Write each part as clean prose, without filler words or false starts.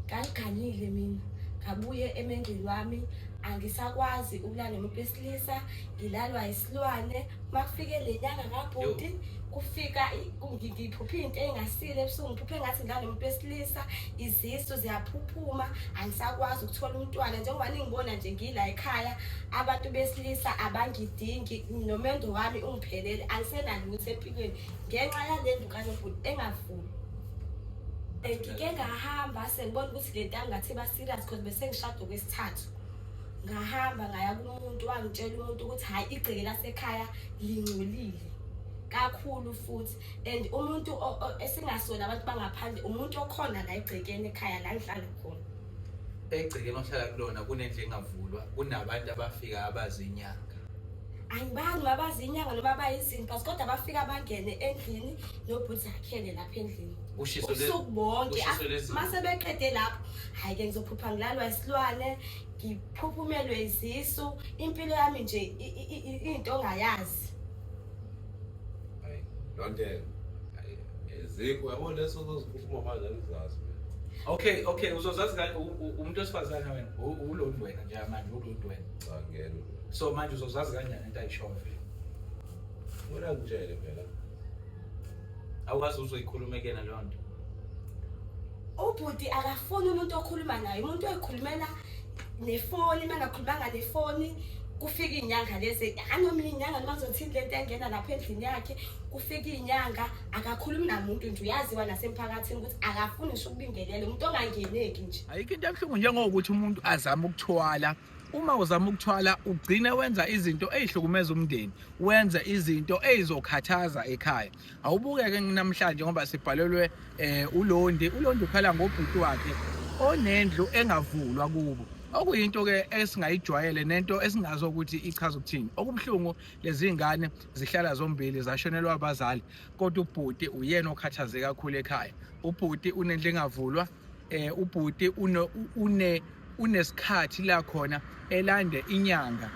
Ngangiganile mina, ngabuye emendweni wami, angisakwazi ukulala nomuntu wesilisa, ngilalwa isilwane. Uma kufike le nyanga kabhuti, kufika ngiphuphe into engasile ebusuku, ngiphuphe ngathi ngilala nomuntu wesilisa, izisu ziyaphuphuma, angisakwazi ukuthola umntwana. Njengoba ningibona nje ngila ekhaya, abantu besilisa abangidingi, nomendo wami ungiphelele, angisenalutho empilweni ngenxa yale ndlu kanobhuti engavumi. Ngike ngahamba sengibona ukuthi le nto ngathi iba serious because bese ngishada okwesithathu. Ngahamba ngaya kumuntu, wangitshela umuntu ukuthi hhayi, igceke lasekhaya lingcolile kakhulu futhi, and umuntu esingasona abantu bangaphandle, umuntu okhona la egcekeni ekhaya la ngihlala khona. Egcekeni ohlala kulona kunendlu engavulwa, kunabantu abafika abazinyanga. Angibani mabazi inyanga noma bayizinto, kodwa bafika bangene endlini nobhuti zakhele lapha endlini ubusuku bonke. Mase beqede lapho, hhayi-ke ngizophupha ngilalwa isilwane, ngiphuphumelwe izisu, impilo yami nje into ongayazi. Hayi, lonke ezikho yabo leso ozoziphuphuma manje angizazi mina. Okay, uzozazi umuntu wesifazane wena, ulontu wena njengamanje, ulontu wena. Cha, ngeke. So manje uzozazi kanjani into ayishoyo vele? Wena ngitshele phela. Awukazi uzoyikhuluma kuyena leyo nto. Ubhuti akafuni umuntu okhuluma naye, umuntu oyikhulumela nefoni, uma engakhulumanga nefoni kufika iy'nyanga lezi, anoma iy'nyanga noma kuzothini lento engena lapha endlini yakhe, kufika iy'nyanga, akakhulumi namuntu nje, uyaziwa nasemphakathini ukuthi akafuni ngisho ukubingelela, umuntu ongangeneki nje. Ayikho into ebuhlungu njengokuthi umuntu azame ukuthwala. Uma uzama ukuthwala ugcine wenza izinto ey'hlukumeza umndeni, wenze izinto ey'zokhathaza ekhaya. Awubukeke namhlanje ngoba sibhalelwe uLondi. ULondi ukhala ngobhuti wakhe onendlu engavulwa kubo, okuyinto ke esingayijwayele nento esingazi ukuthi ichaza ukuthini. Okubuhlungu, lezi ngane zihlala zombili, zashonelwa abazali, kodwa ubhuti uyena okhathazeke kakhulu ekhaya. Ubhuti unendlu engavulwa, ubhuti unesikhathi la khona elande inyanga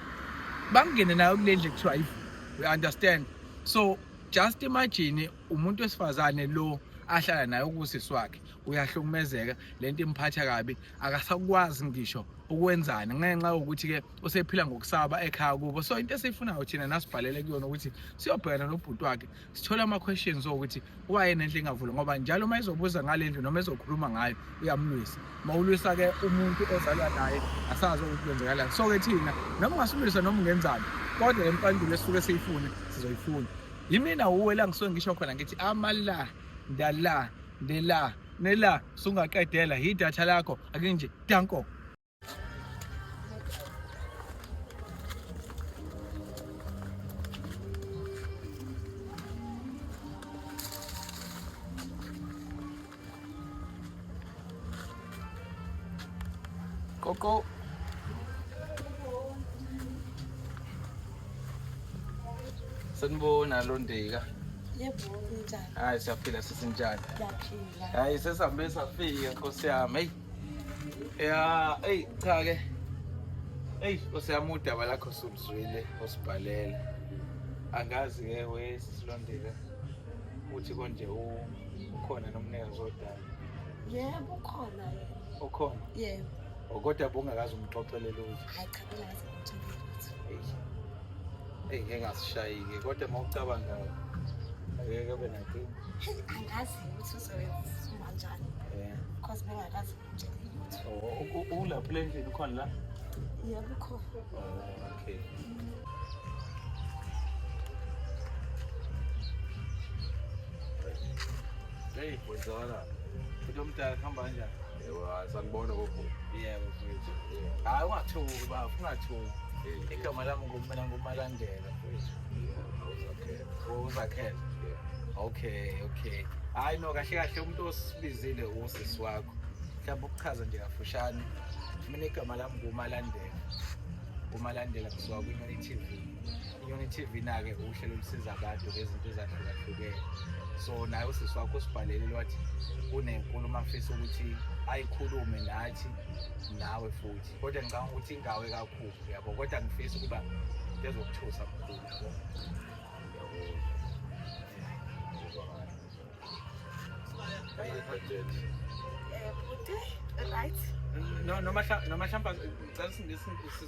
bangene nayo kule ndlu kuthiwa ayivulwe. We understand? So just imagine umuntu wesifazane lo ahlala naye ukusisi wakhe uyahlukumezeka, lento imphatha kabi, akasakwazi ngisho ukwenzani ngenxa yokuthi ke usephila ngokusaba ekhaya kubo. So into esiyifunayo thina nasibhalele kuyona ukuthi siyobhekana nobhuti wakhe, sithole ama-questions okuthi wayenendlu engavulwa, ngoba njalo uma ezobuza ngale ndlu noma ezokhuluma ngayo uyamlwisa. Uma ulwisa-ke umuntu ozalwa naye, asazi ukuthi kwenzakalani. So-ke thina noma ungasilwisa noma ungenzani, kodwa le mpandulo esisuke siyifune sizoyifuna. Yimina wuwe la ngisuke ngisho khona ngithi amala ndala ndela nela sungaqedela yidatha lakho ake nje danko. Koko. Sanibona Londeka. Yebo, kunjani? Hayi, siyaphila, sisinjani? Ngiyaphila. Hayi, sesihambe safika Nkosi yami. Hey. Ya, hey, cha ke. Hey, Nkosi yami, udaba lakho suluzwile osibhalele. Angazi ke we sisilondeka. Uthi konje ukhona nomnikazi wodaba. Yebo, ukhona yena. Ukhona? Yebo. Kodwa bungakaze umxoxele lutho. Hayi cha, bengakaze ngimtshele lutho. Eyi, ngeke ngasishayi-ke, kodwa uma ucabanga angeke abe nankinga. Hey, angazi ukuthi uzowenza kanjani. Because bengakaze ngimtshele lutho. Oh, ulapho le ndlini, ukhona la? Yebo, ukhona. Oh, okay. Hey, Kwenzakalani? Futhi omdala, kuhamba kanjani? Yebo, hayi, sanibona gogo. Yebo mfethu. Hayi, ungathuki baba, ungathuki. Igama lami ngumina nguMalandela mfethu. Awuzakhele. Uzakhele. Okay. Hayi no, kahle kahle umuntu osibizile usisi wakho. Mhlawumbe ukuchaza nje kafushane. Mina igama lami nguMalandela. UMalandela kusuka kwiNyoni TV. Inyoni TV na-ke uhlelo olusiza abantu ngezinto ezahlukahlukene. So naye usisi wakho usibhalelile wathi kunenkulumo afisa ukuthi ayikhulume nathi nawe futhi. Kodwa ngicabanga ukuthi ingawe kakhulu yabo, kodwa ngifisa ukuba ezokuthusa mkhulu yabo. Bhuti, right. Right. No, noma noma mhlawumbe ngicela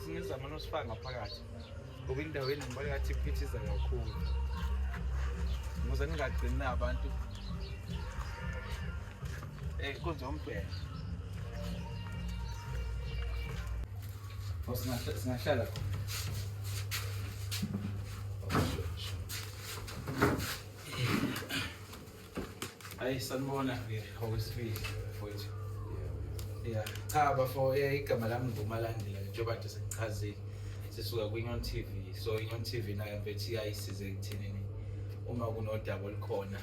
singizama nosifaka ngaphakathi. Ngoba indawo yenu ngibona ngathi iphithiza kakhulu. Ukuze ningagcini abantu. Eh kunzombheka. Oh, singahlala khona. Hayi sanibona ke okwesibili mfowethu. Yeah, cha bafo igama lami nguMalandela njengoba nje sengichazile. Sisuka kwi-Nyon TV. So iNyon TV nayo mfethu iyayisiza ekuthenini uma kunodaba olukhona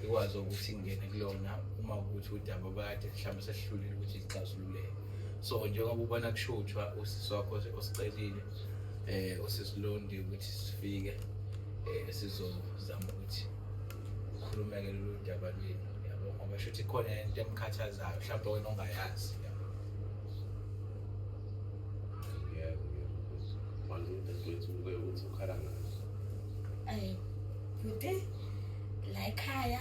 ikwazi ukuthi ingene kulona uma ukuthi udaba bakade mhlawumbe sesihlulile ukuthi ixazululeke. So njengoba ubona kushuthwa usisi wakho osicelile usisi Londi ukuthi sifike sizozama ukuthi khulumeke lolu daba lwenu yabo, ngoba shuthi khona into emkhathazayo mhlawumbe wena ongayazi yabo. Yebo, yebo. Manje udadewethu uke ukuthi ukhala ngayo. Bhuti, la ekhaya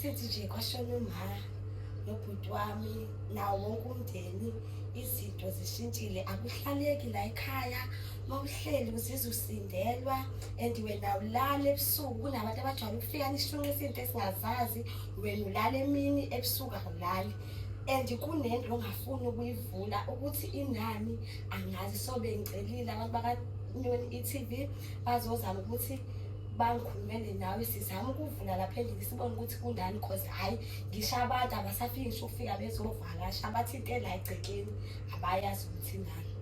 sithi nje kwashona uma nobhuti wami nawo wonke umndeni, izinto zishintshile, akuhlaleki la ekhaya. Mawuhleli uzizwa usindelwa and wena ulala ebusuku, kunabantu abajwayele ukufika nishunqise izinto esingazazi, wena ulala emini ebusuku awulali. And kunendlu ongafuni ukuyivula ukuthi inani angazi. So bengicelile abantu bakaNyoni e-TV bazozama ukuthi bangikhulumele nawe, sizame ukuvula lapha endlini sibone ukuthi kunani, cause hhayi ngisho abantu abasafiki ngisho ukufika bezovakasha, bathinte la egcekeni abayazi ukuthi inani.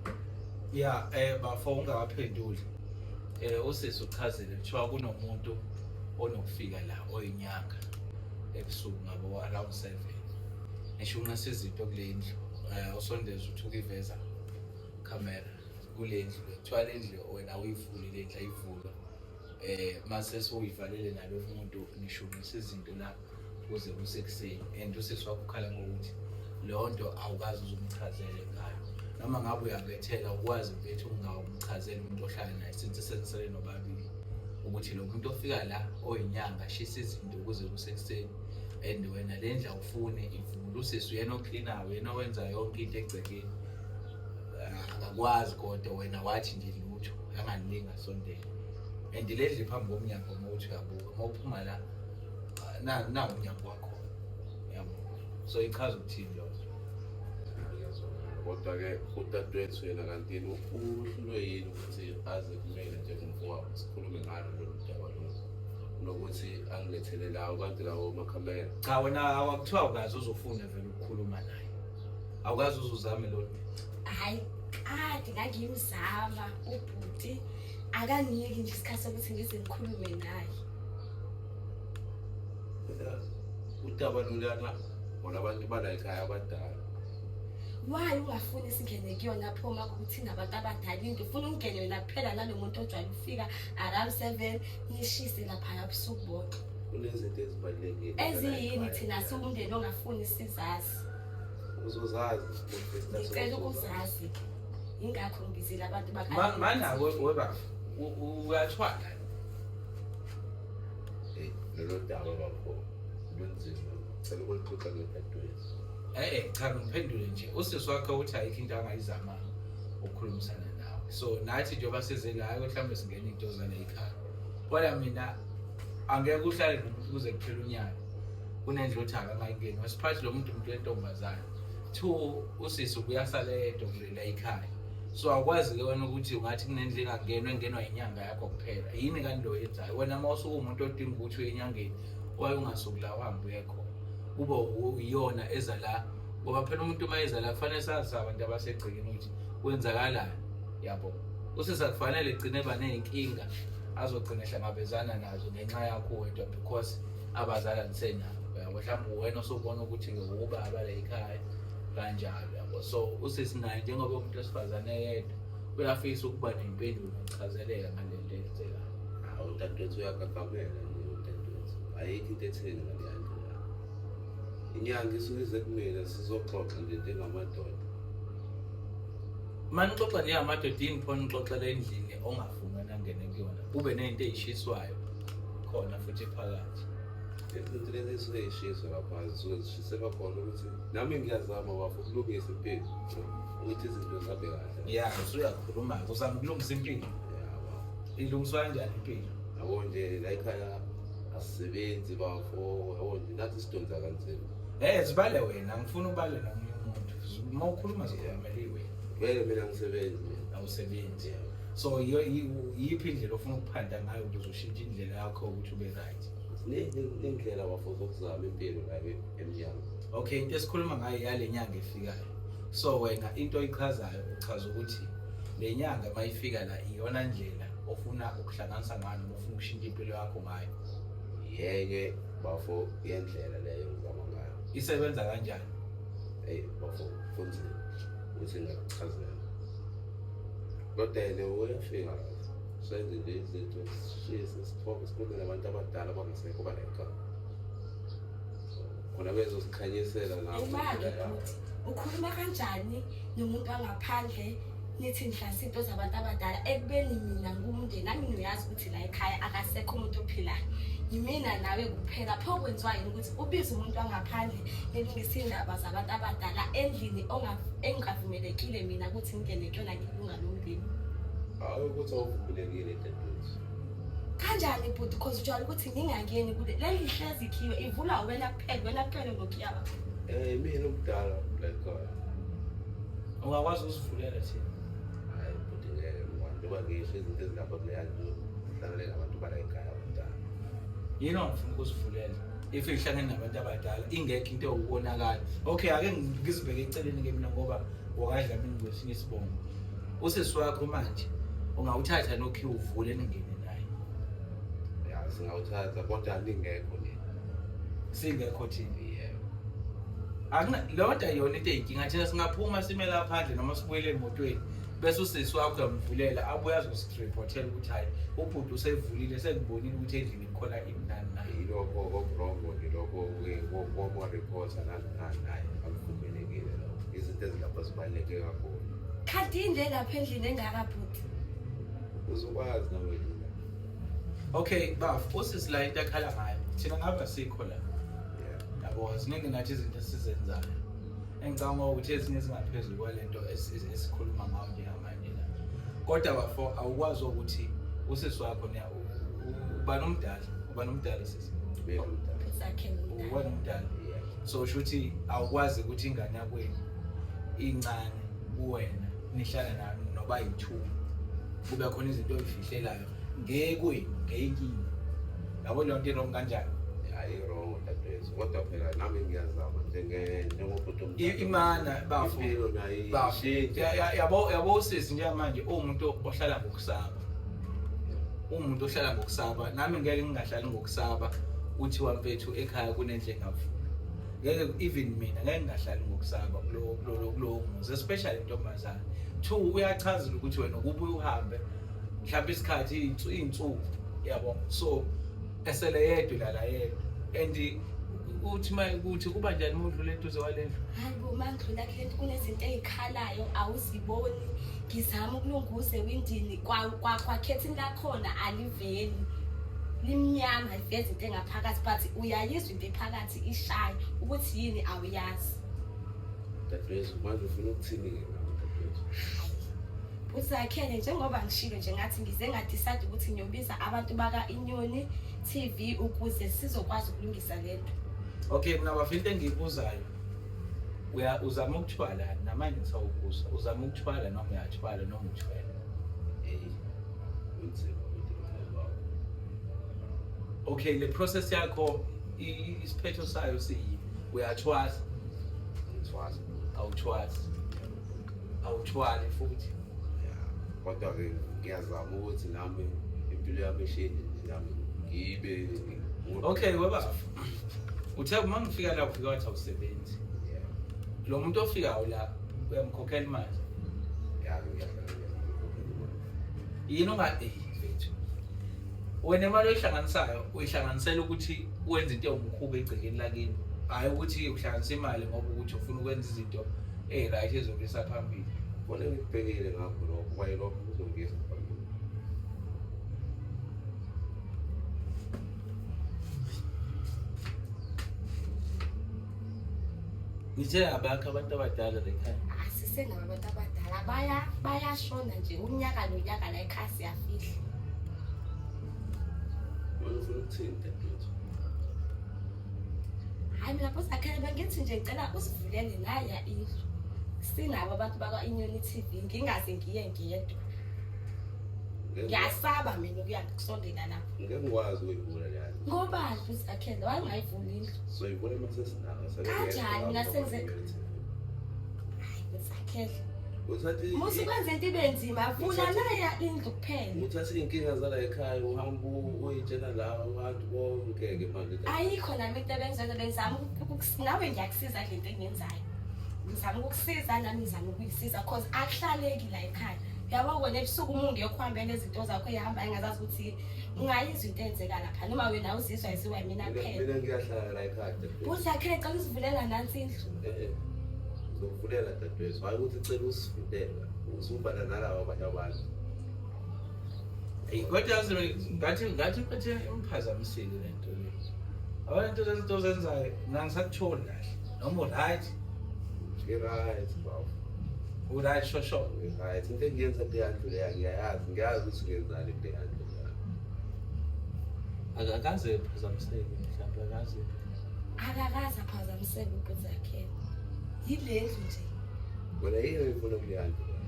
Yeah, bafo ungakaphenduli. Usisi uchazile kuthiwa kunomuntu onokufika la oyinyanga ebusuku ngabo around 7. Nishunqisa izinto kule ndlu. Usondeza uthi ukiveza camera kule ndlu. Kuthiwa le ndlu wena uyivule le ndlu ayivulwa. Mase sewuyivalele nalo muntu nishunqisa izinto la kuze kusekuseni. And usisi wakho ukhala ngokuthi leyo nto awukazi uzumchazele ngayo. Noma ngabe uyabethela ukwazi mfethu ungawumchazeli umuntu ohlala naye since senisele nobabili ukuthi lo muntu ofika la oyinyanga shisa izinto kuze kusekuseni, and wena le ndlu awufuni ivule. Usisi uyena oklinayo, uyena owenza yonke into egcekeni, akakwazi kodwa wena wathi nje lutho angalinga sondela. And le ndlu phambi komnyango uma uthi uyabuka uma uphuma la na umnyango wakho yabo. So ichaza ukuthini lo nto? Kodwa-ke udadewethu yena kanti yena uhlulwe yini ukuthi aze kumina njengomfowabo sikhulume ngalo lolu daba lolu nokuthi angilethele lawo kanti lawo amakhamera. Cha wena awakuthiwa awukazi uzofuna vele ukukhuluma naye, awukazi uzuzame lo nto. Hhayi kade ngangimzama ubhuti akanginiki nje isikhathi sokuthi ngize ngikhulume naye. Udaba lolana ngolabantu bala ekhaya abadala. Why ungafuni singene kuyona pho uma kuthi nabantu abadala into ufuna ungene wena kuphela nalo muntu ojwayele ukufika around 7 nishise laphaya busuku bonke. Kunezinto ezibalulekile eziyini thina siwumndeni ongafuni sizazi. Uzozazi. Ngicela ukuzazi, ingakho ngibizile abantu Mana webaba uyathwala. Lolo daba bafo lunzima, ngicela ukulixoxa nodadewethu. Cha ngiphendule nje usisi wakho uthi ayikho into angayizama ukukhulumisana nawe. So nathi njengoba size la mhlawumbe singena into zala ekhaya, kodwa mina angeke uhlale nomuntu kuze kuphele unyaka kunendlu othi akangayingeni. Wasiphathi lo muntu umuntu wentombazane. 2 usisi uyasala yedwa kulela ekhaya, so awukwazi-ke wena ukuthi ungathi kunendlu engangenwa engenwa inyanga yakho kuphela. Yini kanti lo yenzayo wena uma usuke umuntu odinga ukuthi uye enyangeni waye ungasuki la uhambe uye khona, kube iyona eza la, ngoba phela umuntu uma eza la kufanele sazi abantu abasegcekeni ukuthi kwenzakalani yabo. Usisi akufanele egcine eba ney'nkinga azogcina ehlangabezana nazo ngenxa yakho wedwa because abazali anisenabo yabo. Mhlawumbe wena osubona ukuthi-ke ubaba la ekhaya kanjalo yabo. So usisi naye njengoba umuntu wesifazane eyedwa uyafisa ukuba nempendulo nokuchazeleka ngale nto eyenzekayo. Hawu udadewethu uyagagamela nje udadewethu, ayikho into etheni ngaleya ndlela. Inyanga isuke ize kumina sizoxoxa nje njengamadoda. Uma nixoxa njengamadoda yini pho nixoxela endlini ongafuni wena angene kuyona, kube ney'nto ey'shiswayo khona futhi phakathi? Izinto lezi ezisuke zishiswa lapha zisuke zishiselwa khona ukuthi nami ngiyazama bafo ukulungisa impilo ukuthi izinto zihambe kahle. Ya, usuyakhuluma-ke, uzama ukulungisa impilo. Ya bafo. Ilungiswa kanjani impilo? Yabo nje la ekhaya asisebenzi bafo, yabo nje nathi sidonsa kanzima. Zibale wena, angifuni ubale nomunye umuntu. Uma ukhuluma zikhulumela wena. Vele mina ngisebenzi mina. Awusebenzi. Yeah. So yiphi indlela ofuna ukuphanda ngayo ukuze ushintshe indlela yakho ukuthi ube right? Ziningi indlela bafo zokuzama impilo la emnyango. Okay, into esikhuluma ngayo yale nyanga efikayo. So wena into oyichazayo uchaza ukuthi le nyanga mayifika la iyona ndlela ofuna ukuhlanganisa ngayo noma ofuna ukushintsha impilo yakho ngayo. Yenye bafo yendlela leyo ngizama ngayo. Isebenza kanjani? Hey bafo kunzima ukuthi ngingakuchazela. Kodwa yena uyafika senze nje izinto sishise sithobe sikhulume nabantu abadala abangasekho bala ekhaya. Khona bezosikhanyisela nabo. Imali indlela yabo. bhuti, ukhuluma kanjani nomuntu wangaphandle nithi nihlanganisa into zabantu abadala ekubeni mina ngumndeni nami ngiyazi ukuthi la ekhaya akasekho umuntu ophilayo, yimina nawe kuphela. Pho kwenziwa yini ukuthi ubize umuntu wangaphandle nilungise iy'ndaba zabantu abadala endlini engavumelekile mina ukuthi ngingene kuyona ngilunga nomndeni? Hayi ukuthi awuvumelekile dadewethu. Kanjani bhuti? Cause ujwayele ukuthi ngingangeni kule leli hlezi ikhiwe ivulwa wena kuphela, wena kuphela ngokhiya wakho. Mina omdala la ekhaya. Ungakwazi ukuzivulela thina? Hayi bhuti ngeke ngikwazi. Njengoba ngisho izinto ezilapha kuleya ndlu zihlangane nabantu bala ekhaya abadala. Yini ongifuna ukuzivulela? If ihlangene nabantu abadala ingekho into ewubonakala. Okay, ake ngizibheke eceleni ke mina ngoba wakadla mina kwesinye isibongo. Usisi wakho manje ungawuthatha nokhiwa uvule ningene naye. Ya singawuthatha kodwa ningekho nina. Singekho thina. Yebo. Akuna lodwa yona into eyinkinga, thina singaphuma sime lapha phandle noma sibuyele emotweni bese usisi wakho uyamvulela abuye azosireportela ukuthi hayi ubhuti usevulile sengibonile ukuthi endlini kukhona ini nani nani. Yilokho okurongo nje lokho kwama-reporter nani nani naye akuvumelekile lokho. Izinto ezilapha zibaluleke kakhulu. Kanti yini le lapha endlini engaka bhuti? Uzokwazi nawe Lina. Okay, bafo, usisi la into akhala ngayo. Thina ngabe asikho la. Yeah. Yabo, ziningi nathi izinto esizenzayo. Engicabanga ukuthi ezinye zingaphezulu kwalento esikhuluma ngayo njengamanje la. Kodwa bafo awukwazi ukuthi usisi wakho uba nomdala, uba nomdala sisi. Mina umdala. Sakhe nomdala. Uba nomdala. Yeah. So usho ukuthi awukwazi ukuthi ingane yakwenu incane kuwena nihlala na noba yi-2 kube khona izinto oyifihlelayo ngekwenu ngeyikini. Yabo leyo nto i-wrong kanjani? Hayi wrong dadewethu, kodwa phela nami ngiyazama njengobhuti omdala. Imana bafo. Impilo nayo Bafo. ishintshe. Yabo usisi njengamanje uwumuntu ohlala ngokusaba. Uwumuntu ohlala ngokusaba. Nami ngeke ngingahlali ngokusaba uthiwa mfethu ekhaya kunendlu engavulwa. Ngeke even mina ngeke ngingahlali ngokusaba kulo muzi, especially intombazane. 2 uyachazela ukuthi wena ukubuye uhambe mhlawumbe isikhathi iy'nsuku yabo. So esele yedwa lala yedwa. And uthi ukuthi kuba njani uma udlula eduze kwale ndlu? Hayi bo, uma ngidlula kule ndlu kunezinto ey'khalayo awuziboni. Ngizama ukulunguza ewindini kwakhethini lakhona aliveli. Limnyama liveza into engaphakathi but uyayizwa into ephakathi ishaya ukuthi yini awuyazi. Dadewethu manje ufuna ukuthini-ke ngami dadewethu? Uzakhele njengoba ngishilo nje ngathi ngize ngadecide ukuthi ngiyobiza abantu baka Inyoni TV ukuze sizokwazi ukulungisa lento. Okay, mina bafo into engiyibuzayo. Uzama ukuthwala namanje ngisawubuza. Uzama ukuthwala noma uyathwala noma uthwele? Hey, kunzima ukuthi umfazi wakho. Okay, le process yakho isiphetho sayo siyini? Uyathwasa? Ngithwasa. Awuthwasi. Awuthwali futhi. Yeah. Kodwa ke ngiyazama ukuthi nami impilo yami ishintshe nje nami ngibe Okay, webafo. Uthe uma ngifika la ufika wathi awusebenzi. Yeah. Lo muntu ofikayo la uyamkhokhela imali. Yeah, ngiyakhokhela imali. Yini mfethu. Wena imali oyihlanganisayo uyihlanganisela ukuthi wenze into ewumkhuba egcekeni lakini. Hayi ukuthi uhlanganisa imali ngoba ukuthi ufuna ukwenza izinto right ezokuyisa phambili. Kona ngikubhekile ngakho lokho kwaye lokho kuzongiyisa phambili. Ngithe abakho abantu abadala la ekhaya. Asisenabo abantu abadala, bayashona nje unyaka nonyaka la ekhaya siyafihla. Wena ufuna ukuthini dadewethu? Hhayi mina Bhuzakhele bengithi nje ngicela usivulele naya indlu. Sinabo abantu bakwa-Inyoni TV, ngingaze ngiye ngedwa. Ngiyasaba mina ukuya kusondela lapho. Ngeke ngikwazi ukuyivula leya ndlu. Ngobani Bhuzakhele wayengayivula indlu? Soyivula uma sesinayo. Kanjani? Mina Hayi Bhuzakhele. Uthatha Musa ukwenza into ibe nzima, vula naya indlu kuphela. Uthatha iy'nkinga zala ekhaya uhamba uyitshela la abantu bonke-ke manje. Ayikho nami into ebengizenza, bengizama nawe ngiyakusiza kule nto engiyenzayo. Ngizama ukukusiza nami ngizama ukuyisiza cause akuhlaleki la ekhaya. Uyabo kona ebusuku uma ungekho uhambe nezinto zakho ey'hambayo engazazi ukuthi ungayizwa into eyenzeka lapha noma wena uzizwa iziwa yimina kuphela. Mina ngiyahlala la ekhaya dadewethu. Bhuzakhele cela usivulela nansi indlu. Eh, ngizokuvulela dadewethu, hhayi ukuthi cela usivulela, usufana nalaba abanye abantu. Eyi kodwa yazi ngathi phethe imphazamisile le nto le. Abantu lezinto ozenzayo mina ngisakutholi kahle. Noma u-right, Ngi-right baba. u-right sho sho. Ngi-right. Into engiyenza kuleya ndlu leya ngiyayazi, ngiyazi ukuthi ngenzani kuleya ndlu leya. Akakaze ephazamiseke mhlawumbe akaze. Akakaze aphazamiseke uBhuzakhele. Yile ndlu nje. Wena yini oyifuna kuleya ndlu leya?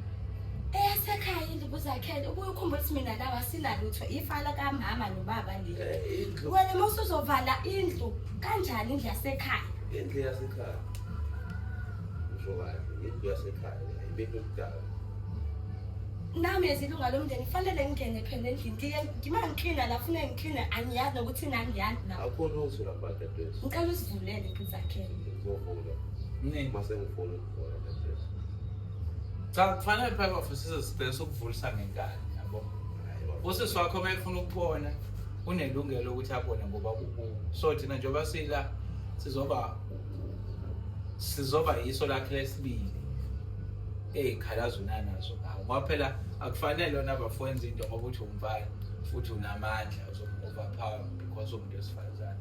Eyasekhaya indlu Bhuzakhele, ubuye ukhumbule ukuthi mina nawe asinalutho, ifa lakamama nobaba leli. Eh, indlu Wena uma usuzovala indlu kanjani indlu yasekhaya? Indlu yasekhaya. Usho kahle, indlu yasekhaya ibeke umdala. Nami as ilunga lomndeni kufanele ngingene phela endlini ngiye ngima ngiklina la funa ngiklina angiyazi nokuthi nangiyani la. Akho lutho lapha dadewethu. Ngicela usivulele Bhuzakhele. Ngizovula. Nini? Uma sengifuna ukuvula dadewethu. Cha kufanele phela bafo size sibheke sokuvulisa ngenkani yabo. Hhayi, bafo. Usisi wakho uma efuna ukubona unelungelo ukuthi abone ngoba kukubo. So thina njengoba sila sizoba yiso lakhe lesibili ey'khalazo unanazo ngawo ngoba phela akufanele wena bafo wenze into ngoba uthi umfana futhi unamandla uzomu-overpower because umuntu wesifazane.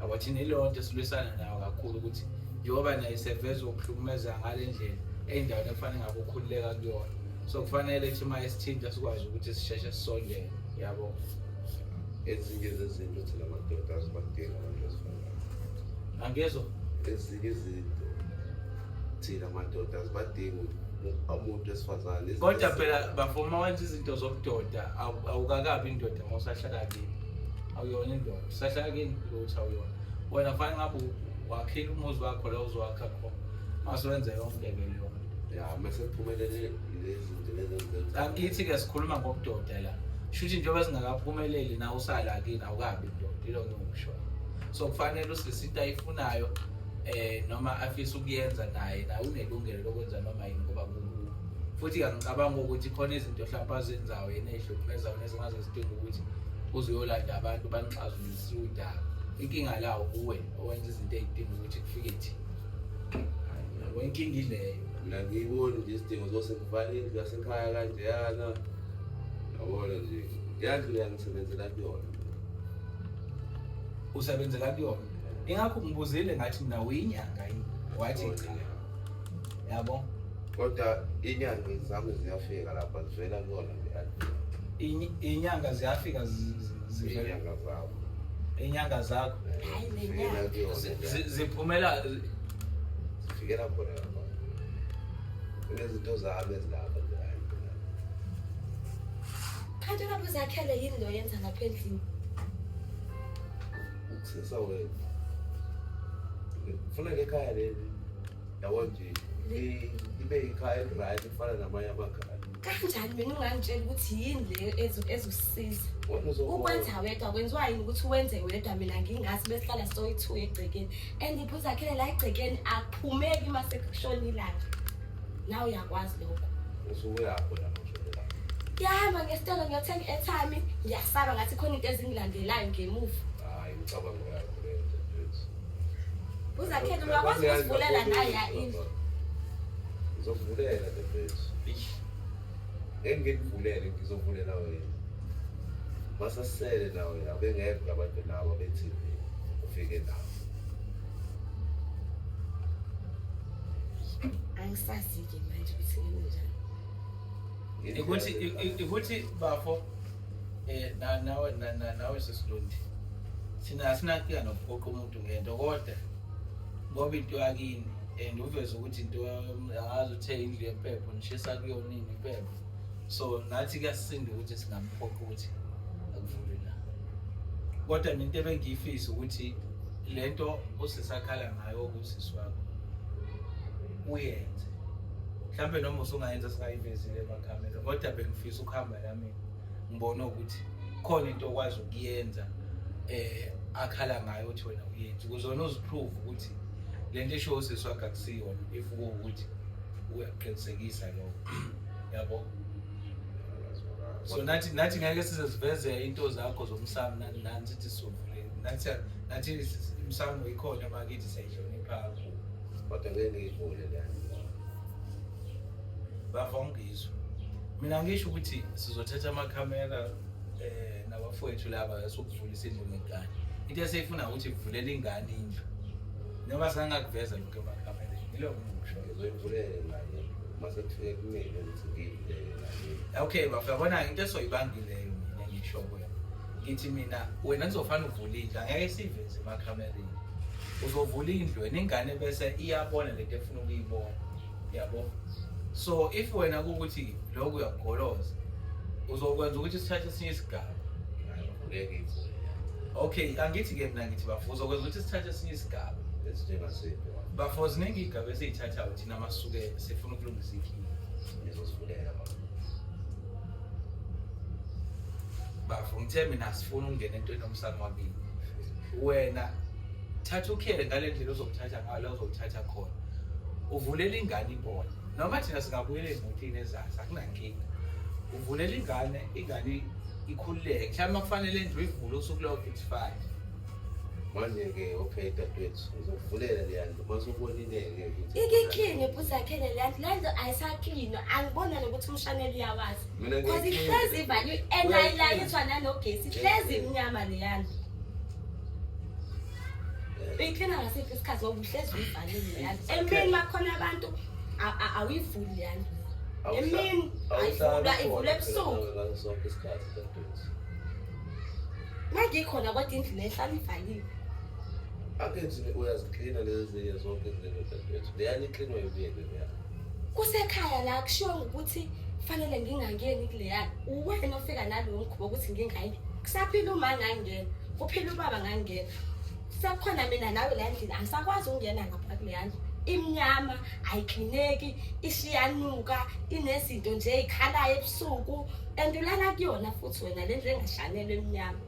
Yabo thina ileyo nto esilwisana nayo kakhulu ukuthi njengoba naye seveza ukuhlukumeza ngale ndlela ey'ndaweni ekufanele ngabe ukhululeka kuyona. So kufanele ukuthi uma esithinta sikwazi ukuthi sisheshe sisondele yabo. Ezinye zezinto thina madoda azibadingi abantu besifazane. Angizwa. Ezinye izinto thina madoda azibadingi umuntu wesifazane. Izinto Kodwa phela bafo uma wenza izinto zobudoda awukakabi indoda uma usahlala kini. Awuyona indoda. Usahlala kini ukuthi awuyona. Wena kufanele ngabe wakhile umuzi wakho la uzowakha khona. Mase wenze yonke-ke leyo nto. Ya, mase kuphumelele lezi zinto lezi engizenzayo. Angithi-ke sikhuluma ngobudoda la. Shuthi njengoba singakaphumeleli nawe usala kini awukabi indoda, yilo engikushoyo. So kufanele usisi into ayifunayo noma afisa ukuyenza naye, naye unelungelo lokwenza noma yini ngoba kukuwe. Futhi angicabanga ukuthi khona izinto mhlawumbe azenzayo yena ey'hlukumezayo nezingaze zidinge ukuthi uze uyolanda abantu banixazululise udaba. Inkinga la uwe owenza izinto ey'dinga ukuthi kufike thina. Yabo inkinga ileyo. Mina ngiyiboni nje isidingo zose ngivale indlu yasekhaya kanjeyana. Yabona nje, leya ndlu leya ngisebenzela kuyona. Usebenzela kuyona. Ingakho ngibuzile ngathi mina uyinyanga yini? Wathi cha. Yabo. Kodwa inyanga zami ziyafika lapha zivela kuyona leya ndlu. Inyanga ziyafika zivela. Inyanga zabo. Inyanga zakho. Hayi, le Zifikela nyanga. kuyona leya ndlu. Ziphumela Zifikela khona lapha. Kunezinto zami ezilapha nje. Kanti lapho uzakhele yini lo yenza lapha endlini? Ukusisa wena. Ufuna le khaya leli. Yabo nje libe ikhaya eli-right lifana namanye amakhaya. Kanjani mina ungangitshela ukuthi yini le ezokusiza? Wena uzobona. Ukwenza wedwa kwenziwa yini ukuthi wenze wedwa mina ngingazi besihlala soyi-two egcekeni. And iphuzakhele la egcekeni akuphumeki uma sekushona ilanga. Nawe uyakwazi lokho. Usuke uyapho lapho ushona ilanga. Ngiyahamba ngesitolo ngiyothenga i-airtime, ngiyasaba ngathi khona into ezingilandelayo ngemuva. Hhayi, imicabango yakho leyo dadewethu. Uzakhele ungakwazi ukuzivulela naya indlu. Ngizokuvulela dadewethu. Ngeke ngikuvulele, ngizovulela wena. Masasele nawe la bengekho labantu laba be-T V ufike nabo. Angisazi-ke manje ukuthi ngenzenjani. Ukuthi ukuthi bafo nawe nawe sesilondi thina asinankinga nokuphoqa umuntu ngento, kodwa ngoba into yakini and uveze ukuthi into angazi uthe indlu yempepho nishisa kuyona ini impepho, so nathi kuyasisinda ukuthi singamphoqa ukuthi akuvulwe la. Kodwa nento ebengiyifisa ukuthi lento osisakhala ngayo okusisi wakho uyenze, mhlampe noma usungayenza singayivezile emakhamera, kodwa bengifisa ukuhamba la mina ngibone ukuthi khona into okwazi ukuyenza akhala ngayo ukuthi wena uyenze, ukuze wena uziprove ukuthi lento esho usisi wakho akusiyona, if kuwukuthi uyakuqinisekisa lokho, yabo. So nathi ngeke size siveze into zakho zomsamo nani nani, sithi sivule nathi imsamo ikhona makithi siyayihlonipha kakhulu. Kodwa ngeke ngiyivule leyo. Bafo, ngizwe mina ngisho ukuthi sizothatha amakhamera nabafowethu laba esokuvulisa indlu ngengane. Into esiyifuna ukuthi kuvulele ingane indlu, noma sangakuveza lokho emakhamereni, yiloko ngikusho. Ngizoyivulela ingane mase kufike kumina ukuthi ngiyivulele ingane. Okay bafo, yabona into esoyibangileyo mina ngisho kuwena, ngithi mina wena kuzofanele uvule indlu, angeke siyiveze emakhamereni. Uzovula indlu wena, ingane bese iyabona lento efuna ukuyibona, yabo. So if wena kuwukuthi lokhu uyakugoloza, uzokwenza ukuthi sithathe esinye isigaba. Ngeke ngiyivule. Okay, angithi-ke mina ngithi bafo, uzokwenza ukuthi sithathe esinye isigaba. Esinjengasiphi? Bafo, ziningi iy'gaba esiy'thathayo thina masuke sifuna ukulungisa inkinga. Ngizosivulela baba. Bafo, ngithe mina sifuna ukungena entweni yomsamo wakini. Wena thatha ukhele ngale ndlela ozokuthatha ngayo la uzokuthatha khona, uvulela ingane ibone, noma thina singabuyela ey'motini ezazi, akunankinga. Uvulela ingane, ingane ikhululeke. Mhlawumbe kufanele indlu ivule usuku lonke, it's fine. Manje-ke okay dadewethu, ngizokuvulela leya ndlu mase ubonile-ke ukuthi Ikiklini futhi akhele le ndlu, le ndlu ayisaklinwa, angibona nokuthi umshanelo uyawazi. Mina Cause ngiyayiklina. ihlezi ivaliwe and ayilayithwa nanogesi, ihlezi imnyama leya ndlu. Uyiklina ngasiphi isikhathi ngoba uhlezi uyivalile leya ndlu? Emini makukhona abantu awuyivuli leya ndlu. Emini ayivulwa, ivulwa ebusuku. Ngaso sonke isikhathi dadewethu. Mangikhona kodwa indlu le ihlala ivaliwe. Angithi uyaziklina lezi zinye zonke izinto dadewethu. Leyani iklinwa yimina leya. Kusekhaya la kushiwo ukuthi fanele ngingangeni kuleyana. Uwena ofika nalowo mkhuba ukuthi ngingayi. Kusaphila uma ngangena, kuphila ubaba ngangena. Sekukhona mina nawe la endlini, angisakwazi ukungena ngapha kuleya ndlu. Imnyama, ayiklineki, ishiyanuka, inezinto nje ey'khalayo ebusuku. And ulala kuyona futhi wena le ndlu engashanelwe emnyama.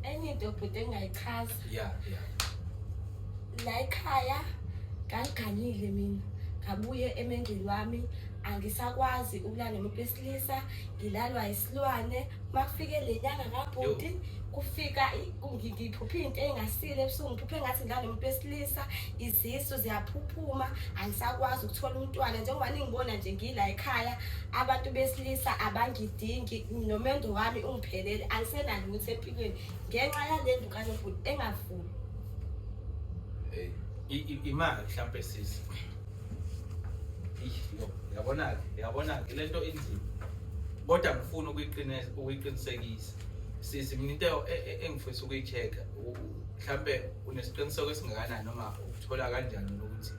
Enye into bhuti engingayichaza. Yeah. La ekhaya ngangiganile mina, ngabuye emendweni wami, angisakwazi ukulala nomuntu wesilisa, ngilalwa isilwane. Makufike le nyanga kabhuti, kufika ngiphuphe into engasile ebusuku, ngiphuphe ngathi ngilala nomuntu wesilisa, izisu ziyaphuphuma, angisakwazi ukuthola umntwana. Njengoba ningibona nje ngila ekhaya, abantu besilisa abangidingi, nomendo wami ungiphelele, angisenalutho empilweni ngenxa yale ndlu kanobhuti engavuli. Hey. Imali mhlampe sisi. Yo, yabona-ke, yabona-ke lento inzima. Kodwa ngifuna ukuyiqinisekisa. Sisi, mina into engifisa ukuyi-check-a, mhlampe unesiqiniseko esingakanani noma ukuthola kanjani ukuthi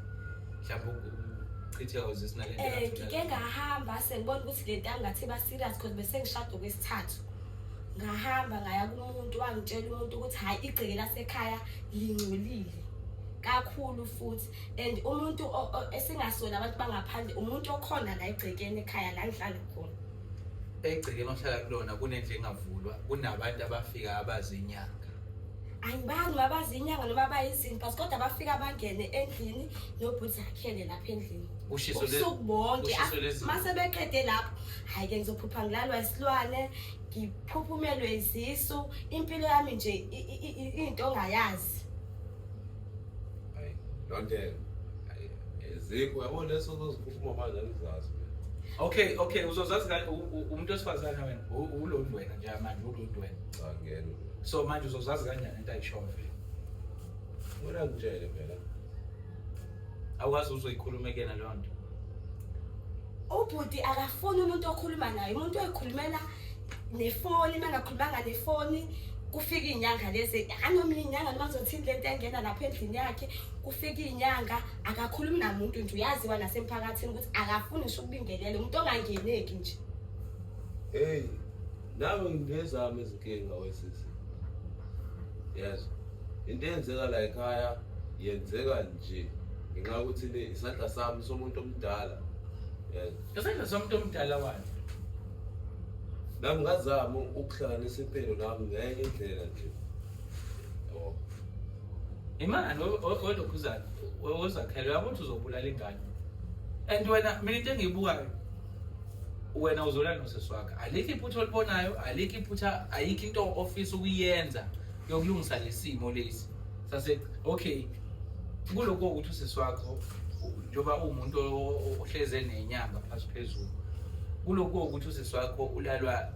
mhlampe ukuchitheka kwezisi nale nto engatholakala? Ngike ngahamba sengibona ukuthi le nto angathi ba serious because bese ngishada okwesithathu. Ngahamba ngaya kumuntu, wangitshela umuntu ukuthi hhayi, igceke lasekhaya lingcolile kakhulu futhi, and umuntu esingasoli abantu bangaphandle, umuntu okhona la egcekeni ekhaya la ngihlala khona. Egcekeni ohlala kulona kunendlu engavulwa, kunabantu abafika abazinyanga. Angibani noma bazinyanga noma bayizinto, but kodwa bafika bangene endlini nobhuti akhele lapha endlini. Ushiso Ubusuku bonke. Ushiso lezi- Mase beqede lapho, hhayi-ke ngizophupha ngilalwa isilwane, ngiphuphumelwe izisu, impilo yami nje into ongayazi. Hayi, lonke hayi ezikho yabo leso ozoziphuphuma manje angizazi mina. Okay, uzozazi umuntu wesifazane wena, ulondi wena nje manje, ulondi wena. Cha, ngiyena. So manje uzozazi kanjani into ayishoyo vele? Wena ngitshele phela. Awukwazi uzoyikhuluma kuyena leyo nto. Ubhuti akafuni umuntu okhuluma naye, umuntu oyikhulumela nefoni. Uma engakhulumanga nefoni, kufika iy'nyanga lezi, anoma iy'nyanga noma kuzothini lento engena lapha endlini yakhe, kufika iy'nyanga. Akakhulumi namuntu nje, uyaziwa nasemphakathini ukuthi akafuni ngisho ukubingelela umuntu ongangeneki nje. Hey, nami ngingezami izinkinga wesisi. Yes. Into eyenzeka la ekhaya yenzeka nje ngenxa yokuthi le isandla sami somuntu omdala. Yes. Isandla somuntu omdala wani? Nami ngazama ukuhlanganisa impilo nami ngenye indlela nje. Yabo. Imani olokhuzana ozakhela uyabona ukuthi uzobulala ingane. And wena, mina into engiyibukayo, wena uzolala nosisi wakho, alikho iphutha olibonayo, alikho iphutha, ayikho into ofisa ukuyenza yokulungisa lesimo lesi sase. Okay, kuloko ukuthi usisi wakho, njengoba uwumuntu ohleze nenyanga phasi phezulu, kuloko ukuthi usisi wakho ulalwa,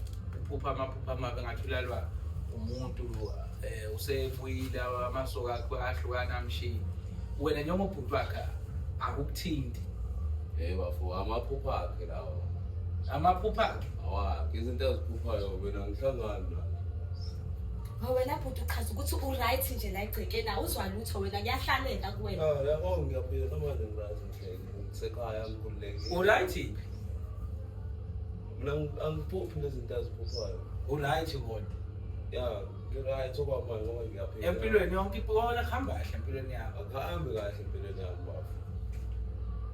uphupha amaphupha amabi, ngathi ulalwa umuntu, usebuyile, amasoka akhe ahlukana, amshiye, wena njengobhuti wakhe akukuthinti? Hey bafo, amaphupha akhe lawo. Amaphupha akhe? Awakhe, izinto aziphuphayo mina ngihlangani nazo. Ngoba wena bhuti uchaza ukuthi u-right nje la egcekeni, awuzwa lutho wena, kuyahlaleka kuwena. Ah, yabo, ngiyaphila namanje, ngirazi ngihleki. Ngisekhaya, ngikhululekile. U-right phi? Mina angiphuphi nezinto aziphuphayo. U-right kodwa? Ya, ngi-right okwamanje ngoba ngiyaphila. Empilweni yonke ibona kuhamba kahle empilweni yakho? Akuhambi kahle empilweni yami bafo.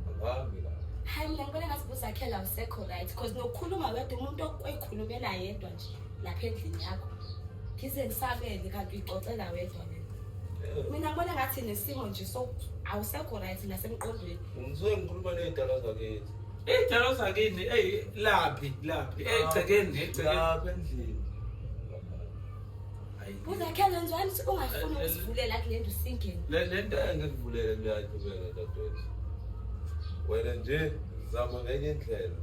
Akuhambi kahle. Hayi, mina ngibona ngathi buzakhela awusekho right, because nokukhuluma wedwa, umuntu oyikhulumela yedwa nje lapha endlini yakho, ngize ngisabele kanti uyixoxela wedwa wena. Mina ngibona ngathi nesimo nje, so awusekho right nasemqondweni. Ngisuke ngikhuluma ney'dalwa zakithi. Iy'dalo zakini? Eyi, laphi laphi? Egcekeni, egcekeni? Lapha endlini. Hayi. Buzakhela, wenziwani ukuthi ungafuni ukusivulela kule ndlu singene? Le nto Into engikuvulele ngiyayithumela, dadewethu. Wena nje zama ngenye indlela.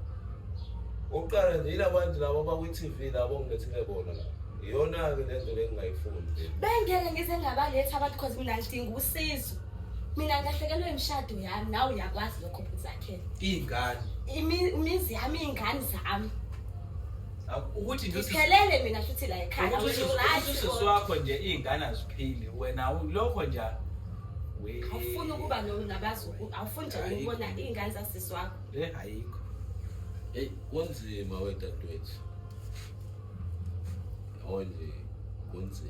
Uqala nje yilabantu labo abakwi-TV labo ongilethele bona la. Iyona-ke le nto le engingayifuni le. Bengeke ngize ngabaletha abantu, cause mina ngidinga usizo. Mina ngilahlekelwe imishado yami, nawe uyakwazi lokho, Buzakhela. Iy'ngane. Imizi yami, iy'ngane zami. Ukuthi nje Ngiphelele mina futhi la ekhaya. Ukuthi Wena u-right usisi kodwa. wakho nje iy'ngane aziphili, wena lokho nje Awufuni ukuba nabazukulu, awufuni nje Ayikho. ukubona iy'ngane zasisi wakho. Le ayikho. Eyi, kunzima wedadewethu. Yabo nje, kunzima.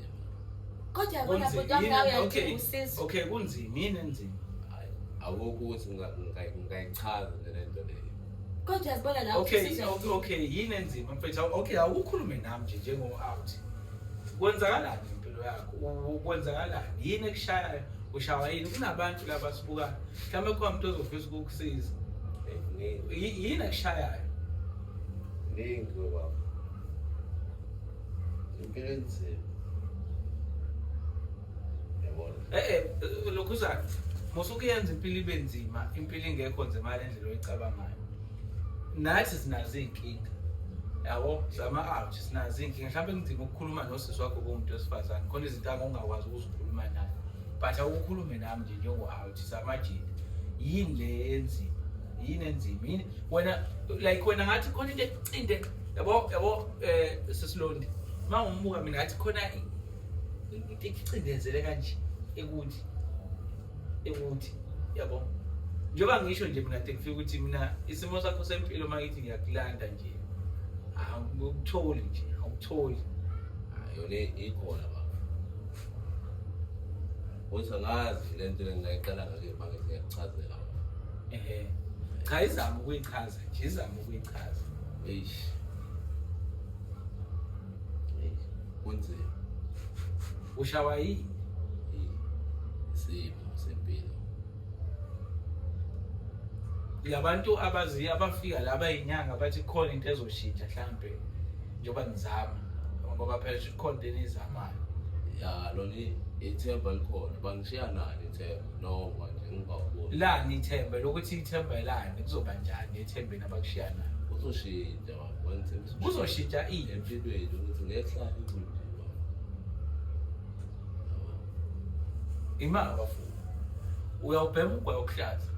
Kodwa uyabona Kunzima. bhuti wami, nawe Yini- uyadinga usizo. Okay, kunzima. Yini enzima? Hhayi, akukho ukuthi ngingayichaza nje le nto leyo. Kodwa uyazibona nawe Okay. ukuthi usizo. Okay, yini enzima, mfethu? Okay, awukhulume nami nje njengo-out. Kwenzakalani ngempilo yakho? Kwenzakalani? Yini ekushayayo? Ushawa yini? Kunabantu laba sibukayo, mhlawumbe khona umuntu ozofisa ukukusiza. Eyi, kuningi. Yini ekushayayo? Kuningi baba. Impilo enzima. Yabona. Lokhuzana, musukuyenza impilo ibe nzima, impilo ingekho nzima ngale ndlela oyicabangayo. Nathi sinazo iy'nkinga, yabo, zama-out, sinazo iy'nkinga. Mhlawumbe kunzima ukukhuluma nosisi wakho kuwumuntu wesifazane, khona izinto ongakwazi ukuzikhuluma naye, but awukhulume nami nje njengo-out samajita. Yini le enzima? Yini enzima? Yini wena, like wena ngathi khona into ekucinde, yabo, yabo, sisilondi, uma ngimbuka mina ngathi khona into ekucindezele kanje, ekuthi yabo, njengoba ngisho nje mina kade ngifika ukuthi mina isimo sakho sempilo, uma ngithi ngiyakulanda nje, awukutholi nje, awukutholi. Hayi, yona ikhona baba. Ukuthi angazi le nto le ngingayiqala ngake manje ngiyakuchazela baba. Ehe, cha, izama ukuyichaza nje, izama ukuyichaza. Eish. Eish, kunzima. Ushawa yini? Isimo sempilo. Labantu abaziyo abafika la bayinyanga bathi khona into ezoshintsha mhlambe njengoba nizama, ngoba phela shuthi khona into eniyizamayo. Ya, lona ithemba likhona, bangishiya nalo ithemba noma nje ngingawuboni. Lani ithemba lokuthi, ithemba lani? Kuzoba njani ethembeni abakushiya nalo? Kuzoshintsha baba, bangithembisa. Kuzoshintsha ini? Empilweni, ukuthi ngeke kuhlale kunje baba. Imali bafuna uyawubhema ugwayi okuhlaza?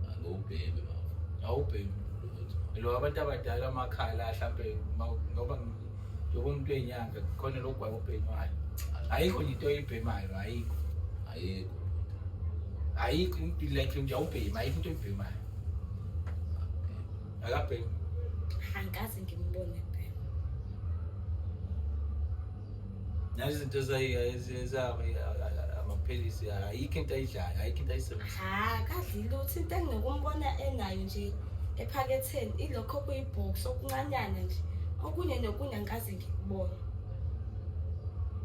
Angiwubhemi baba. Awubhemi? Lutho. Lo abantu abadala amakhala mhlambe ngoba njengoba umuntu wenyanga khona lo gwayi obhenywayo. Ayikho nje into oyibhemayo, ayikho. Ayikho. Ayikho into like nje awubhemi, ayikho into oyibhemayo. Akabhemi. Angikaze ngimbone ebhema. Nazi izinto amaphilisi, ayikho into ayidlayo, ayikho into ayisebenzisayo. Ha, akadli lutho. Into enginokumbona enayo nje ephaketheni ilokho okuyibhoksi okuncanyana nje, okunye nokunye angikaze ngikubone.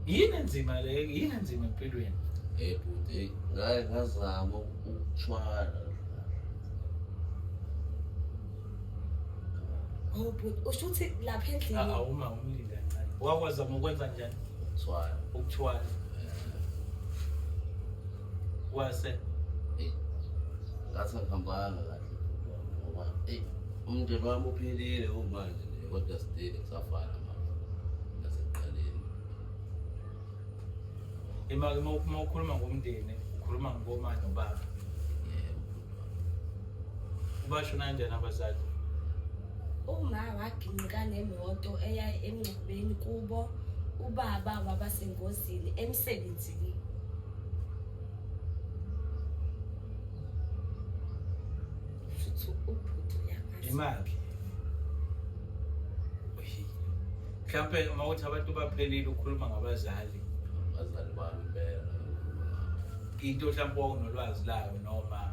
Yini enzima le? Yini enzima empilweni? Hey bhuti, hey, ngake ngazama ukuthwala. Oh bhuti, usho ukuthi lapha endlini Awuma umlindi kancane. Wakwazama ukwenza njani? Ukuthwala. Ukuthwala. Wase Hey, ngathi angihambanga kahle bhuti wami, ngoba hey, umndeni wami uphelile kumanje nje, kodwa still kusafana manje nasekuqaleni. Ima uma ukhuluma ngomndeni, ukhuluma ngoma nobaba. Yebo bhuti wami. Ubashona kanjani abazali? Uma waginqika nemoto eya emngcwabeni kubo, ubaba waba sengozini emsebenzini. Futhi ubhuti uyakwazi. Imali. Mhlampe uma uthi abantu baphelile ukhuluma ngabazali, Abazali bami impela ngikhuluma ngabo. into mhlampe wawunolwazi layo noma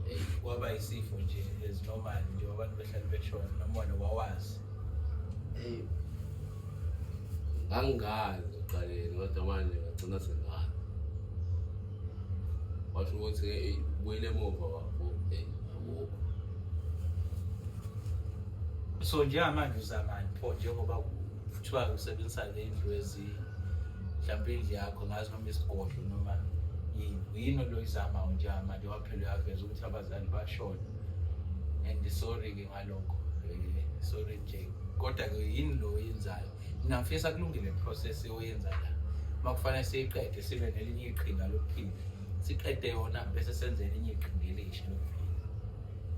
Hey, kwaba isifo nje as normal nje abantu behlale beshona noma wena wawazi. Hey. Ngangingazi ekuqaleni kodwa manje ngagcina sengazi. Washo ukuthi hey, buyele emuva bafo. Hey, akukho. So njengamanje uzamani pho, njengoba kuthiwa usebenzisa le ndlu ezi mhlawumbe indlu yakho ngazi noma isigodlo noma yini, yini lo izamayo njengamanje waphela uyaveza ukuthi abazali bashona, and sorry-ke ngalokho, sorry nje, kodwa-ke yini lo oyenzayo? Mina ngifisa kulungile process oyenza la, uma kufanele siyiqede sibe nelinye iqhinga lokuphila, siqede yona bese senze elinye iqhinga elisha lokuphila.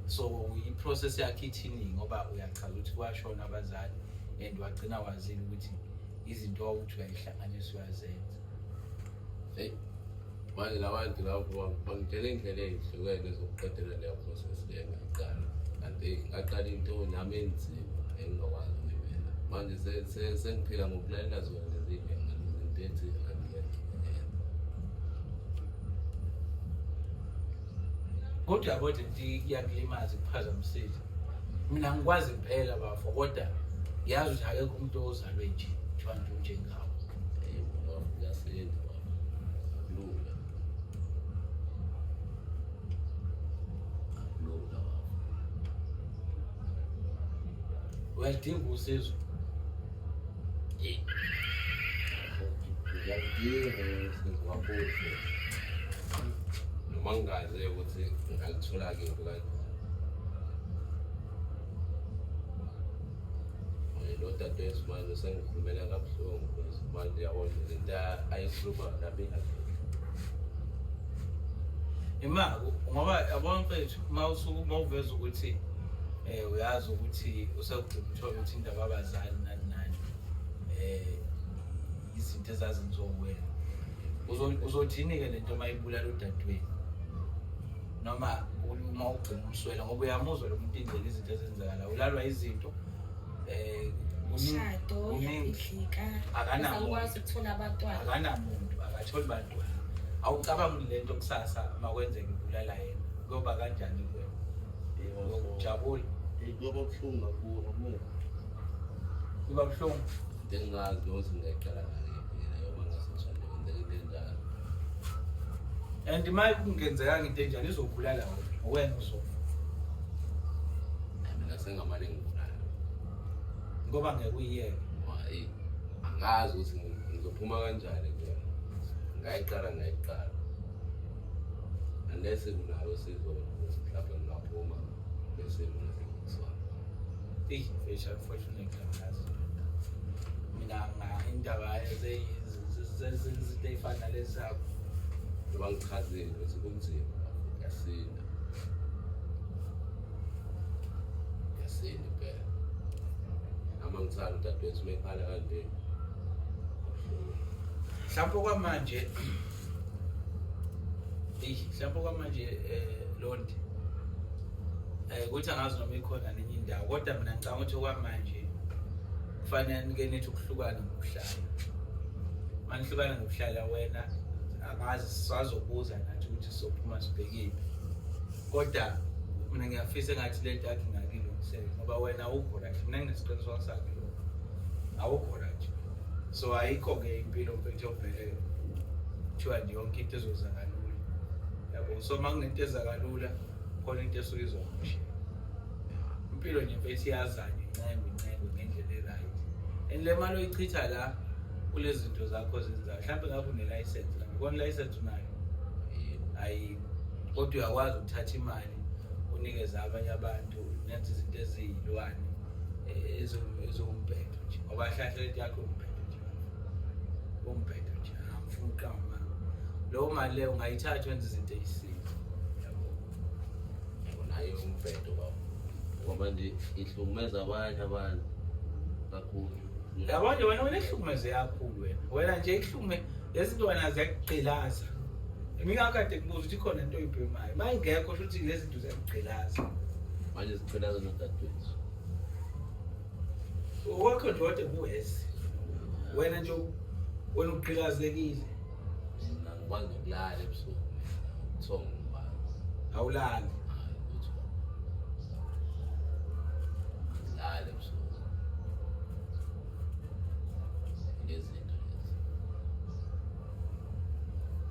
So i-process yakhe ithini, ngoba uyachaza ukuthi kwashona abazali and wagcina wazile ukuthi izinto wawuthi uyayihlanganisa uyazenza. Hey, manje labantu labo bangitshela indlela ey'hlukene zokuqedela leyo process le engayiqala. Kanti ngaqala into nami enzima engingakwazi ukuyimela. Manje sengiphila ngokulalela zona lezi nyanga lezi, into ethi angiyenze. Kodwa yabo nje iyakulimaza, ikuphazamisile. Mina ngikwazi impela bafo, kodwa ngiyazi ukuthi akekho umuntu ozalwe nje kuthiwa nje unjengawo. Hey, baba, kuyasinda baba. Akulula. Akulula baba. Uyalidinga usizo. Hey. Ngiyalidinga usizo kakhulu futhi. Noma ngingazi ukuthi ngingalithola kephi kanjani. Lo dadewethu manje usengikhulumela kabuhlungu manje, yabona lento ayikhuluma nami ingangeni. Ima ngoba yabona mfethu, uma usuke uma uveza ukuthi uyazi ukuthi usekugcina uthola ukuthi indaba abazali nani nani izinto ezazenziwa wena, uzothini-ke lento uma ibulala udadewenu noma uma ugcina umswela, ngoba uyamuzwa lo muntu indlela izinto ezenzakala, ulalwa izinto Umshado kuningi. uyabhidlika. Akanamuntu. Usakwazi ukuthola abantwana. Akanamuntu, akatholi bantwana. Awucabangi le nto kusasa uma kwenzeka ibulala yena kuyoba kanjani kuwena? Uyojabula? Kuyoba buhlungu kakhulu kakhulu. Kuba buhlungu. Into engingazi nokuthi ngingayiqala ngakephi yena yoba ngase ngishade kwenzeka into enjalo. And uma kungenzekanga into enjalo izobulala wena, wena uzofa. Hayi, mina sengamane ngibulala. Ngoba ngeke uyiyeke. Hayi, angazi ukuthi ngizophuma kanjani kuyona. Ngayiqala ngayiqala. Unless kunalo usizo ukuthi mhlawumbe ngingaphuma bese mina sengikusona. Eyi, mfethu, unfortunately angazi. Mina indaba zezinto ey'fana nalezi zakho. Njengoba ngichazile ukuthi kunzima, kuyasinda. Angisindi phela. Nami angithandi udadewethu uma ekhala kanje. Kubuhlungu. Mhlawumbe kwamanje, eyi, mhlawumbe kwamanje Londi, ukuthi angazi noma ikhona nenye indawo, kodwa mina ngicabanga ukuthi okwamanje kufanele nike nithi ukuhlukana ngokuhlala. Manihlukana ngokuhlala, wena angazi, sisazobuza nathi ukuthi sizophuma sibhekiphi, kodwa mina ngiyafisa engathi le nto yakho ingakilungiseka, ngoba wena awukho right. Mina nginesiqiniseko sakhe lokho, awukho right. So ayikho-ke impilo, mfethu, ovele kuthiwa nje yonke into ezoza kalula, yabo. So uma kunento eza kalula, khona into esuke izomosheka. Impilo nje, mfethu, iyazana, incengwe incengwe ngendlela e-right. And le mali oyichitha la kulezi zinto zakho ozenzayo, mhlawumbe ngakho une-license lapho khona, i-license unayo? Yebo. Ayikho, kodwa uyakwazi ukuthatha imali unikeze abanye abantu, nenze izinto eziyilwane, eziwumbhedo nje, ngoba hlahla lento yakho umbhedo nje, umbhedo nje, angifuni ukuqamba amanga. Leyo mali leyo ungayithatha wenze izinto ey'sizo, yabo. Yabo, naye umbhedo baba. Ngoba nje ihlukumeza abanye abantu kakhulu. Yabo nje, wena ihlukumeze kakhulu wena nje, ihlukume lezi zinto wena ziyakugqilaza. Ngingakade kubuza ukuthi ikhona into oyibhemayo, uma ingekho sho ukuthi lezi zinto ziyakugqilaza. Manje zigqilaza nodadewethu. Owakho nje kodwa kuwesi, wena nje, wena ugqilazekile. Mina ngikwazi nokulala ebusuku mina. Kuthiwa ngubani. Awulali? Hayi, lutho. Ngilala ebusuku. Lezi zinto lezi.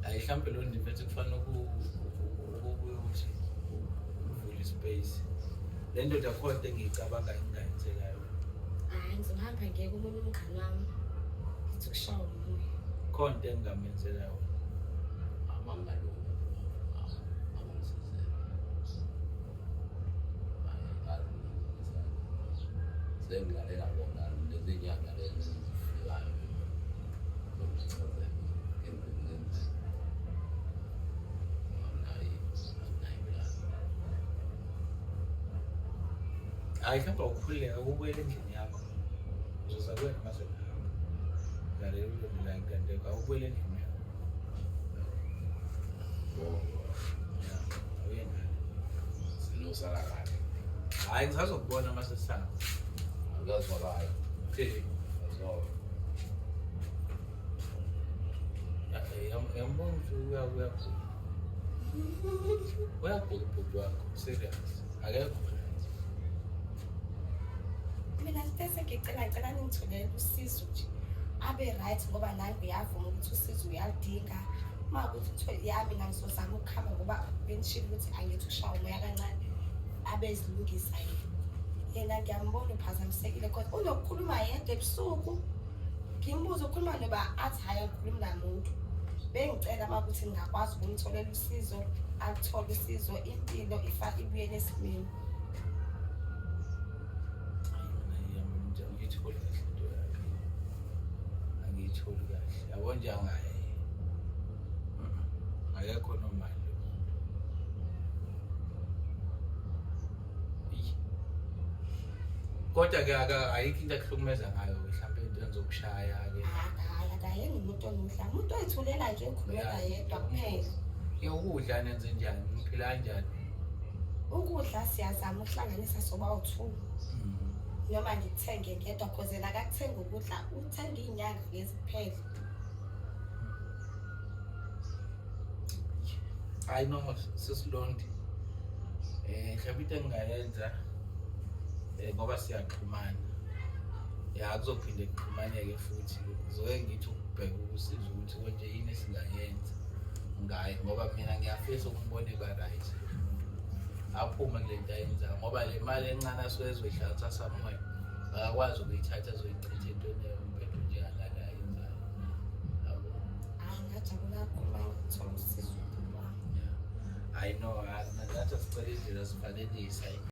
Hayi, mhlawumbe lo ndiphethe kufanele ukubuye ukuthi uvule ispace le ndoda, khona into engiyicabanga engingayenzelayo. Hhayi, ngizohamba ngiye komunye umngani wami, ngithi ukushawa umoya. Khona into engingamenzela yona. Amangalungi. Akungisizele. Hayi, ngazi mina. Sengilalela bona lezi nyanga lezi ezifikayo. Ngokuchazela ngenzeni ngenzeni. Anginayo anginayo plan. Hhayi, mhlawumbe awukhululeka ukubuyela endlini yakho, uzoza kuwena mase ngihamba lalela uluntu la enkanteko, awubuyele endlini yakho. Ya, awuye ngale. Sinosala kahle. Hhayi, ngisazokubona mase sihamba. Akazwakala. Eh, Azwakala. Yambona ukuthi uyagula, uyagula ubhuti wakho, serious, akekho right. Mina bese ngicela ningitholele usizo nje, abe right, ngoba nami uyavuma ukuthi usizo uyaludinga. Uma ukuthi uthole ya, mina ngizozama ukuhamba, ngoba bengishilo ukuthi angithi ukushaya umoya kancane, abe ezilungisa yena. Yena ngiyambona uphazamisekile, kodwa unokukhuluma yedwa ebusuku. Ngimbuze ukhuluma noba, athi hhayi, angikhulumi namuntu. Bengicela uma ukuthi ngingakwazi ukumtholela usizo, aluthole usizo, impilo ibuyele esimeni. Hayi, mina angiyitholi kahle into yakhe, angiyitholi kahle, yabo nje, angayi, akekho normal lo muntu. Eyi. Kodwa-ke ayikho into akuhlukumeza ngayo, mhlawumbe into enzokushaya-ke? Hhayi, akayena umuntu onodla, umuntu oyithulela nje, okhulumela yedwa kuphela. Ukudla nenze njani, niphila kanjani? Ukudla siyazama ukuhlanganisa soba u-two, noma ngikuthenge ngedwa, cause yena akakuthengi ukudla, uthenga iy'nyanga lezi kuphela. Hayi no, sesilondi, mhlawumbe into engingayenza, ngoba siyaxhumana ya, kuzophinde kuxhumaneke futhi, ngizoke ngithi ukubheka ukusiza ukuthi konje yini esingayenza ngaye, ngoba mina ngiyafisa ukumbona eba-right, aphume kule nto ayenzayo, ngoba le mali encane asuke ezoyihlanganisa somewhere akakwazi ukuyithatha azoyichitha entweni eyombhedo njengalale ayenzayo, yabo. Hhayi, ngajabula kakhulu uma ngithola usizo lwami. Hayi no, nathi asicela indlela sivalelisa.